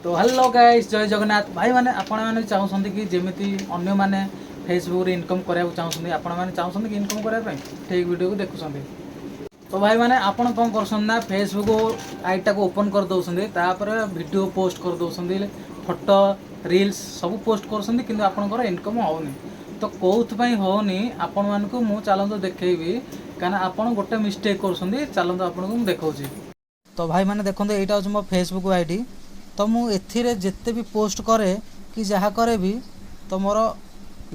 ତ hello guys, ଜୟ ଜଗନ୍ନାଥ। ଭାଇମାନେ, ଆପଣମାନେ ବି ଚାହୁଁଛନ୍ତି କି ଯେମିତି ଅନ୍ୟମାନେ ଫେସବୁକ୍ରେ ଇନକମ୍ କରିବାକୁ ଚାହୁଁଛନ୍ତି, ଆପଣମାନେ ଚାହୁଁଛନ୍ତି କି ଇନକମ୍ କରିବା ପାଇଁ? ଠିକ୍ ଭିଡ଼ିଓକୁ ଦେଖୁଛନ୍ତି। ତ ଭାଇମାନେ, ଆପଣ କ'ଣ କରୁଛନ୍ତି ନା ଫେସବୁକ୍ ଆଇଡ଼ିଟାକୁ ଓପନ୍ କରିଦେଉଛନ୍ତି, ତାପରେ ଭିଡ଼ିଓ ପୋଷ୍ଟ କରିଦେଉଛନ୍ତି, ଫଟୋ, ରିଲ୍ସ ସବୁ ପୋଷ୍ଟ କରୁଛନ୍ତି, କିନ୍ତୁ ଆପଣଙ୍କର ଇନକମ୍ ହେଉନି। ତ କେଉଁଥିପାଇଁ ହେଉନି, ଆପଣମାନଙ୍କୁ ମୁଁ ଚାଲନ୍ତୁ ଦେଖେଇବି। କାହିଁକିନା ଆପଣ ଗୋଟେ ମିଷ୍ଟେକ୍ କରୁଛନ୍ତି। ଚାଲନ୍ତୁ, ଆପଣଙ୍କୁ ମୁଁ ଦେଖାଉଛି। ତ ଭାଇମାନେ ଦେଖନ୍ତୁ, ଏଇଟା ହେଉଛି ମୋ ଫେସବୁକ୍ ଆଇଡ଼ି। ତ ମୁଁ ଏଥିରେ ଯେତେ ବି ପୋଷ୍ଟ କରେ କି ଯାହା କରେ ବି, ତ ମୋର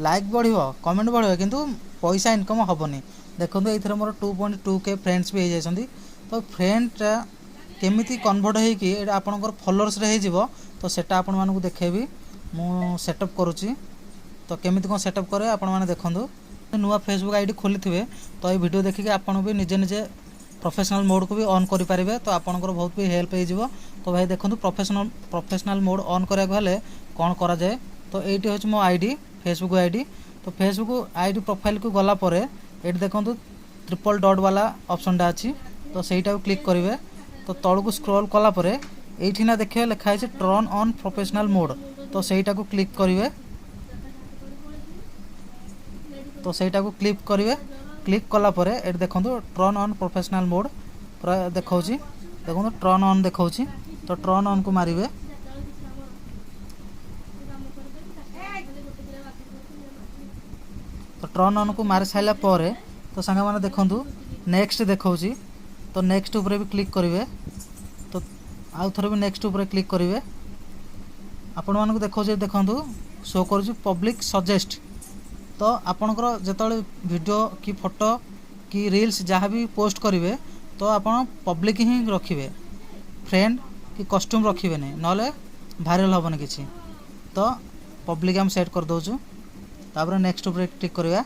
ଲାଇକ୍ ବଢ଼ିବ, କମେଣ୍ଟ ବଢ଼ିବ, କିନ୍ତୁ ପଇସା ଇନକମ୍ ହେବନି। ଦେଖନ୍ତୁ, ଏଇଥିରେ ମୋର 2.2K friends ବି ହେଇଯାଇଛନ୍ତି। ତ ଫ୍ରେଣ୍ଡଟା କେମିତି କନଭର୍ଟ ହେଇକି ଏଇଟା ଆପଣଙ୍କର ଫଲୋଅର୍ସରେ ହେଇଯିବ, ତ ସେଟା ଆପଣମାନଙ୍କୁ ଦେଖେଇବି। ମୁଁ ସେଟଅପ୍ କରୁଛି। ତ କେମିତି କ'ଣ ସେଟଅପ୍ କରେ, ଆପଣମାନେ ଦେଖନ୍ତୁ। ନୂଆ ଫେସବୁକ୍ ଆଇଡ଼ି ଖୋଲିଥିବେ, ତ ଏଇ ଭିଡ଼ିଓ ଦେଖିକି ଆପଣ ବି ନିଜେ ନିଜେ ପ୍ରଫେସନାଲ୍ ମୋଡ଼୍କୁ ବି ଅନ୍ କରିପାରିବେ। ତ ଆପଣଙ୍କର ବହୁତ ବି ହେଲ୍ପ ହେଇଯିବ। ତ ଭାଇ ଦେଖନ୍ତୁ, ପ୍ରଫେସନାଲ୍ ମୋଡ଼୍ ଅନ୍ କରିବାକୁ ହେଲେ କ'ଣ କରାଯାଏ। ତ ଏଇଠି ହେଉଛି ମୋ ଆଇଡ଼ି, ଫେସବୁକ୍ ଆଇଡ଼ି। ତ ଫେସବୁକ୍ ଆଇଡ଼ି ପ୍ରୋଫାଇଲ୍କୁ ଗଲା ପରେ ଏଇଠି ଦେଖନ୍ତୁ, ଟ୍ରିପଲ୍ ଡଟ୍ ବାଲା ଅପସନ୍ଟା ଅଛି। ତ ସେଇଟାକୁ କ୍ଲିକ୍ କରିବେ। ତ ତଳକୁ ସ୍କ୍ରୋଲ୍ କଲା ପରେ ଏଇଠି ନା ଦେଖିବେ, ଲେଖା ହେଇଛି ଟର୍ନ ଅନ୍ ପ୍ରଫେସନାଲ୍ ମୋଡ଼୍। ତ ସେଇଟାକୁ କ୍ଲିକ୍ କରିବେ। ତ ସେଇଟାକୁ କ୍ଲିକ୍ କରିବେ। କ୍ଲିକ୍ କଲା ପରେ ଏଠି ଦେଖନ୍ତୁ, ଟର୍ନ ଅନ୍ ପ୍ରଫେସନାଲ୍ ମୋଡ଼୍ ପୁରା ଦେଖାଉଛି। ଦେଖନ୍ତୁ, ଟର୍ନ ଅନ୍ ଦେଖାଉଛି। ତ ଟର୍ନ ଅନ୍କୁ ମାରିବେ। ତ ଟର୍ନ ଅନ୍କୁ ମାରି ସାରିଲା ପରେ, ତ ସାଙ୍ଗମାନେ ଦେଖନ୍ତୁ, ନେକ୍ସଟ ଦେଖାଉଛି। ତ ନେକ୍ସଟ ଉପରେ ବି କ୍ଲିକ୍ କରିବେ। ତ ଆଉ ଥରେ ବି ନେକ୍ସଟ ଉପରେ କ୍ଲିକ୍ କରିବେ। ଆପଣମାନଙ୍କୁ ଦେଖାଉଛି, ଦେଖନ୍ତୁ, ଶୋ କରୁଛି ପବ୍ଲିକ୍ ସଜେଷ୍ଟ। ତ ଆପଣଙ୍କର ଯେତେବେଳେ ଭିଡ଼ିଓ କି ଫଟୋ କି ରିଲ୍ସ ଯାହା ବି ପୋଷ୍ଟ କରିବେ, ତ ଆପଣ ପବ୍ଲିକ୍ ହିଁ ରଖିବେ, ଫ୍ରେଣ୍ଡ କି କଷ୍ଟମ୍ ରଖିବେନି, ନହେଲେ ଭାଇରାଲ୍ ହେବନି କିଛି। ତ ପବ୍ଲିକ୍ ଆମେ ସେଟ୍ କରିଦେଉଛୁ। ତାପରେ ନେକ୍ସଟ ଉପରେ କ୍ଲିକ୍ କରିବା।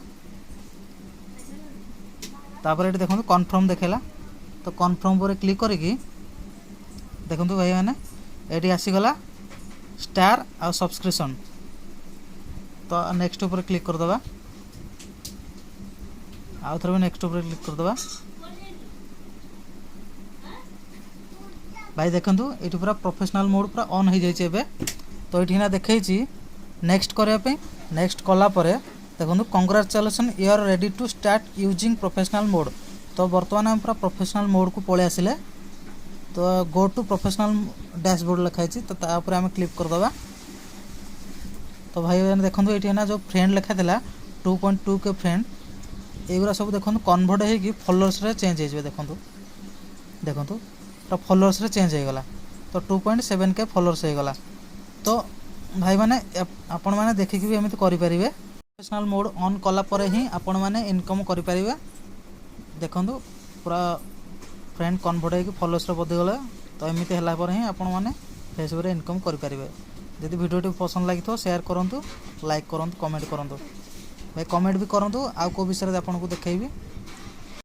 ତାପରେ ଏଠି ଦେଖନ୍ତୁ, କନଫର୍ମ ଦେଖେଇଲା। ତ କନଫର୍ମ ଉପରେ କ୍ଲିକ୍ କରିକି ଦେଖନ୍ତୁ ଭାଇମାନେ, ଏଠି ଆସିଗଲା ଷ୍ଟାର ଆଉ ସବସ୍କ୍ରିପସନ୍। ତ ନେକ୍ସଟ ଉପରେ କ୍ଲିକ୍ କରିଦେବା। ଆଉ ଥରେ ବି ନେକ୍ସଟ ଉପରେ କ୍ଲିକ୍ କରିଦେବା। ଭାଇ ଦେଖନ୍ତୁ, ଏଇଠି ପୁରା ପ୍ରଫେସନାଲ୍ ମୋଡ଼୍ ପୁରା ଅନ୍ ହେଇଯାଇଛି ଏବେ। ତ ଏଇଠି ନା ଦେଖେଇଛି ନେକ୍ସଟ କରିବା ପାଇଁ। ନେକ୍ସଟ କଲା ପରେ ଦେଖନ୍ତୁ, "Congratulation, you are ready to start using professional mode." ତ ବର୍ତ୍ତମାନ ଆମେ ପୁରା ପ୍ରଫେସନାଲ୍ ମୋଡ଼୍କୁ ପଳେଇ ଆସିଲେ। ତ ଗୋ ଟୁ ପ୍ରଫେସନାଲ୍ ଡ୍ୟାସବୋର୍ଡ଼ ଲେଖା ହେଇଛି, ତ ତା ଉପରେ ଆମେ କ୍ଲିକ୍ କରିଦେବା। ତ ଭାଇ ମାନେ ଦେଖନ୍ତୁ, ଏଇଠି ନା ଯେଉଁ ଫ୍ରେଣ୍ଡ ଲେଖା ଥିଲା 2.2K friend, ଏଇଗୁଡ଼ା ସବୁ ଦେଖନ୍ତୁ, କନଭର୍ଟ ହେଇକି ଫଲୋଅର୍ସରେ ଚେଞ୍ଜ ହେଇଯିବେ। ଦେଖନ୍ତୁ, ଦେଖନ୍ତୁ, ପୁରା ଫଲୋଅର୍ସରେ ଚେଞ୍ଜ ହେଇଗଲା। ତ 2.7K followers ହେଇଗଲା। ତ ଭାଇମାନେ, ଆପଣମାନେ ଦେଖିକି ବି ଏମିତି କରିପାରିବେ। ପ୍ରଫେସନାଲ୍ ମୋଡ଼୍ ଅନ୍ କଲା ପରେ ହିଁ ଆପଣମାନେ ଇନକମ୍ କରିପାରିବେ। ଦେଖନ୍ତୁ, ପୁରା ଫ୍ରେଣ୍ଡ କନଭର୍ଟ ହେଇକି ଫଲୋଅର୍ସରେ ବଦଳିଗଲା। ତ ଏମିତି ହେଲା ପରେ ହିଁ ଆପଣମାନେ ଫେସବୁକ୍ରେ ଇନକମ୍ କରିପାରିବେ। ଯଦି ଭିଡ଼ିଓଟି ପସନ୍ଦ ଲାଗିଥିବ, ସେୟାର କରନ୍ତୁ, ଲାଇକ୍ କରନ୍ତୁ, କମେଣ୍ଟ କରନ୍ତୁ। ଭାଇ, କମେଣ୍ଟ ବି କରନ୍ତୁ, ଆଉ କେଉଁ ବିଷୟରେ ଆପଣଙ୍କୁ ଦେଖେଇବି।